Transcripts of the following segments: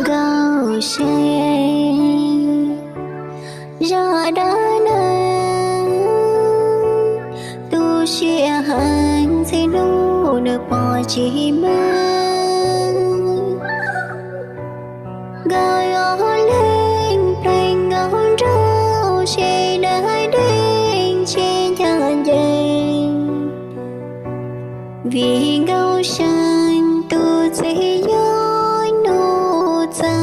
Nkauj Se, zaj dab neeg tu siab heev, txij hnub nws pom tsis meej. Nkawd ob leeg pleev nkauj nraug, seb nws hais deev tsis ncaj ncees. Vim Nkauj Se tus txiv yog Nuj Txeeg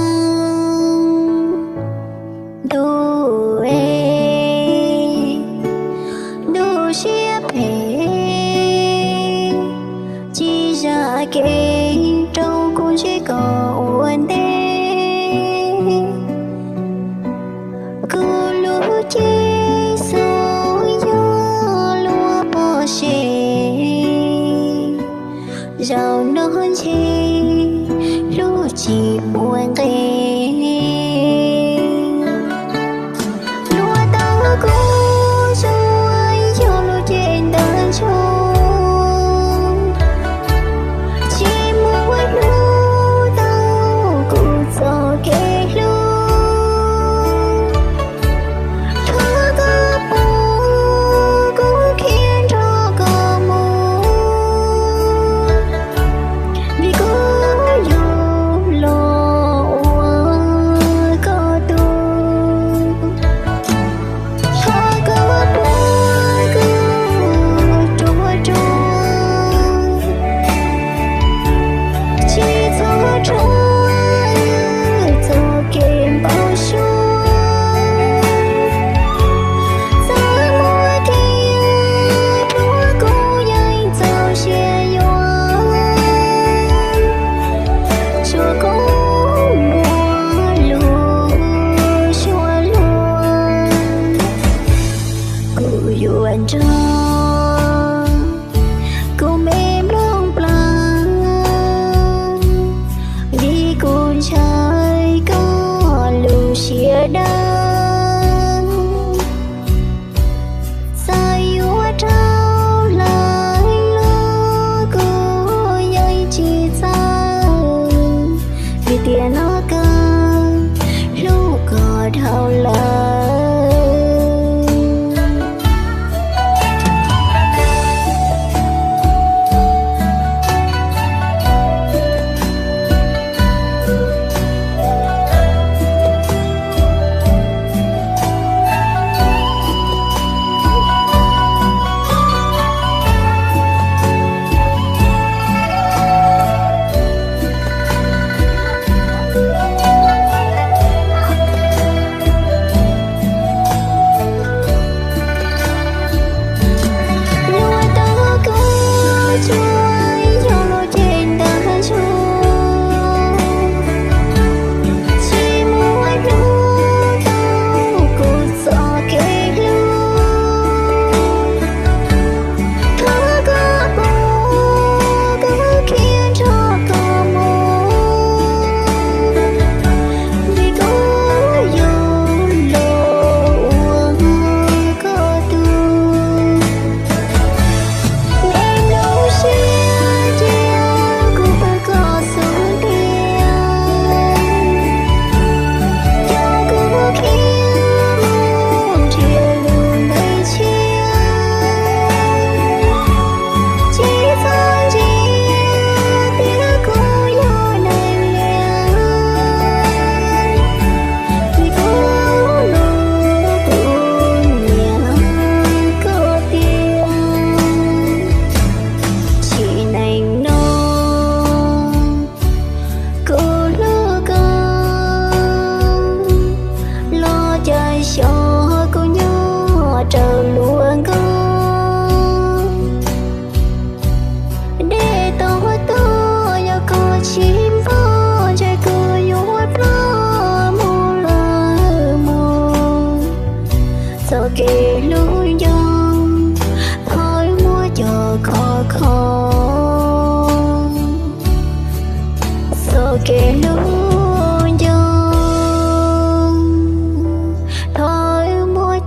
ntuj es, ntuj siab phem, tsis zam kev rau kuv ntsib koj ua ntej. Kuv lub cev xav yog luag pom seb, zaum no ntshe hlub tsis muaj nqis. Luag tau kuv zoo yog lub cev ntawm ntsoog, tsis muaj hnub tau kuv txoj kev hlub. Thov koj pub kuv khiav nrog koj mus, vim kuv yug los ua koj tug. Thov koj pub kuv ruam ruam, tsis txhob rhuav txoj kev npau suav. Txawm muaj kev pluav kuv yeej txaus siab yuav, tsuav koj muaj lus xyuas luag. Kuv yuav nrog kuv me nplooj plaws, vim kuv ntshai koj lub siab dawb. Txawm yuav raug hlawv los kuv yeej tsis txawj, vim tias no kawg hlub koj dhau lawm. Kev hlub nco, thov wb muab cog khov kho. Txoj kev hlub nco, thov wb muab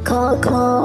cog khov kho.